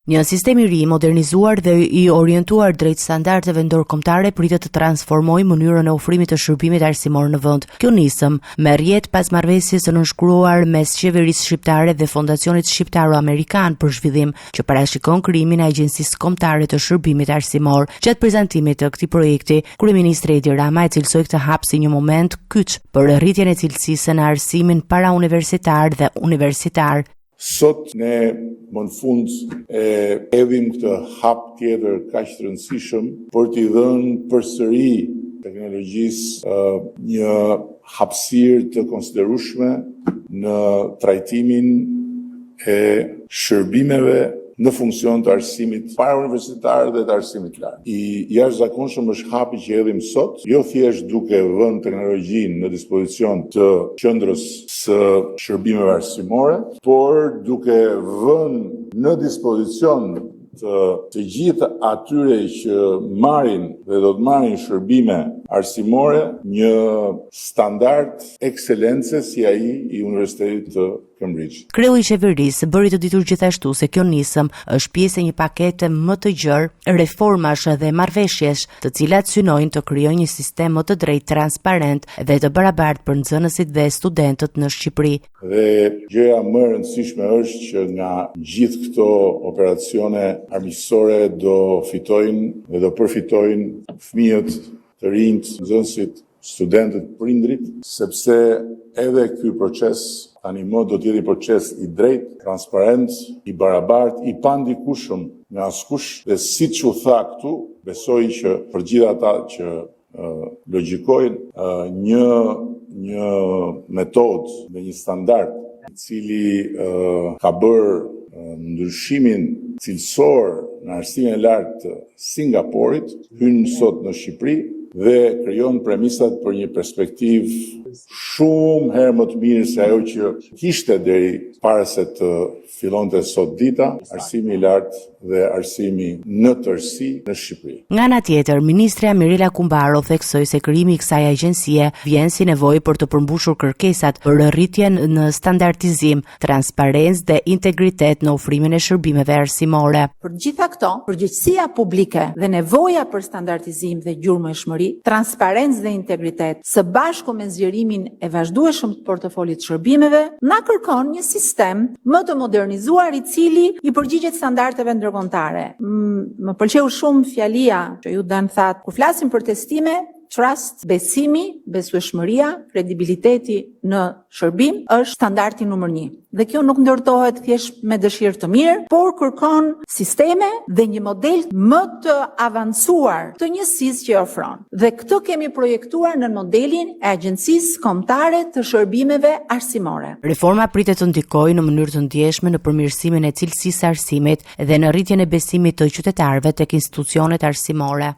Një sistem i ri, i modernizuar dhe i orientuar drejt standardeve ndërkombëtare pritet të transformojë mënyrën e ofrimit të shërbimit arsimor në vend. Kjo nismë merr jetë pas marrëveshjes së nënshkruar mes qeverisë shqiptare dhe Fondacionit Shqiptaro-Amerikan për Zhvillim, që parashikon krijimin e Agjencisë Kombëtare të Shërbimit Arsimor. Gjatë prezantimit të këtij projekti, kryeministri Edi Rama e cilësoi këtë hap si një moment kyç për rritjen e cilësisë në arsimin parauniversitar dhe universitar. Sot ne më në fund e hedhim këtë hap tjetër kaq të rëndësishëm për t'i dhënë përsëri teknologjisë një hapësirë të konsiderueshme në trajtimin e shërbimeve në funksion të arsimit parauniversitar dhe të arsimit të lartë. I jashtëzakonshëm është hapi që hedhim sot, jo thjesht duke vënë teknologjinë në dispozicion të qendrës së shërbimeve arsimore, por duke vënë në dispozicion të të gjithë atyre që marrin dhe do të marrin shërbime arsimore një standard ekselence si ai i Universitetit të Cambridge. Kreu i qeverisë bëri të ditur gjithashtu se kjo nismë është pjesë e një pakete më të gjerë reformash dhe marrëveshjesh, të cilat synojnë të krijojnë një sistem më të drejtë, transparent dhe të barabartë për nxënësit dhe studentët në Shqipëri. Dhe gjëja më e rëndësishme është që nga gjithë këto operacione armiqësore do fitojnë dhe do përfitojnë fëmijët, të rinjtë, nxënësit, studentët, prindërit, sepse edhe ky proces tani më do të jetë një proces i drejtë, transparent, i barabartë, i pandikueshëm nga askush dhe siç u tha këtu, besoj që për gjithë ata që logjikojnë një një metodë dhe një standard i cili ka bërë ndryshimin cilësor në arsimin e lartë të Singaporit, hyn sot në Shqipëri dhe krijon premisat për një perspektivë shumë herë më të mirë se ajo që kishte deri para se të fillonte sot dita, arsimi i lartë dhe arsimi në tërësi në Shqipëri. Nga ana tjetër, ministrja Mirela Kumbaro theksoi se krijimi i kësaj agjencie vjen si nevojë për të përmbushur kërkesat për rritjen në standardizim, transparencë dhe integritet në ofrimin e shërbimeve arsimore. Për të gjitha këto, përgjegjësia publike dhe nevoja për standardizim dhe gjurmueshmëri, transparencë dhe integritet, së bashku me zgjerimin e vazhdueshëm të portofolit të shërbimeve, na kërkon një sistem më të modernizuar i cili i përgjigjet standardeve ndërkombëtare. Më pëlqeu shumë fjalia që ju Dan thatë, kur flasim për testime, trust, besimi, besueshmëria, kredibiliteti në shërbim është standardi numër 1. Dhe kjo nuk ndërtohet thjesht me dëshirë të mirë, por kërkon sisteme dhe një model më të avancuar të njësisë që ofron. Dhe këtë kemi projektuar në modelin e Agjencisë Kombëtare të Shërbimeve Arsimore. Reforma pritet të ndikojë në mënyrë të ndjeshme në përmirësimin e cilësisë së arsimit dhe në rritjen e besimit të qytetarëve tek institucionet arsimore.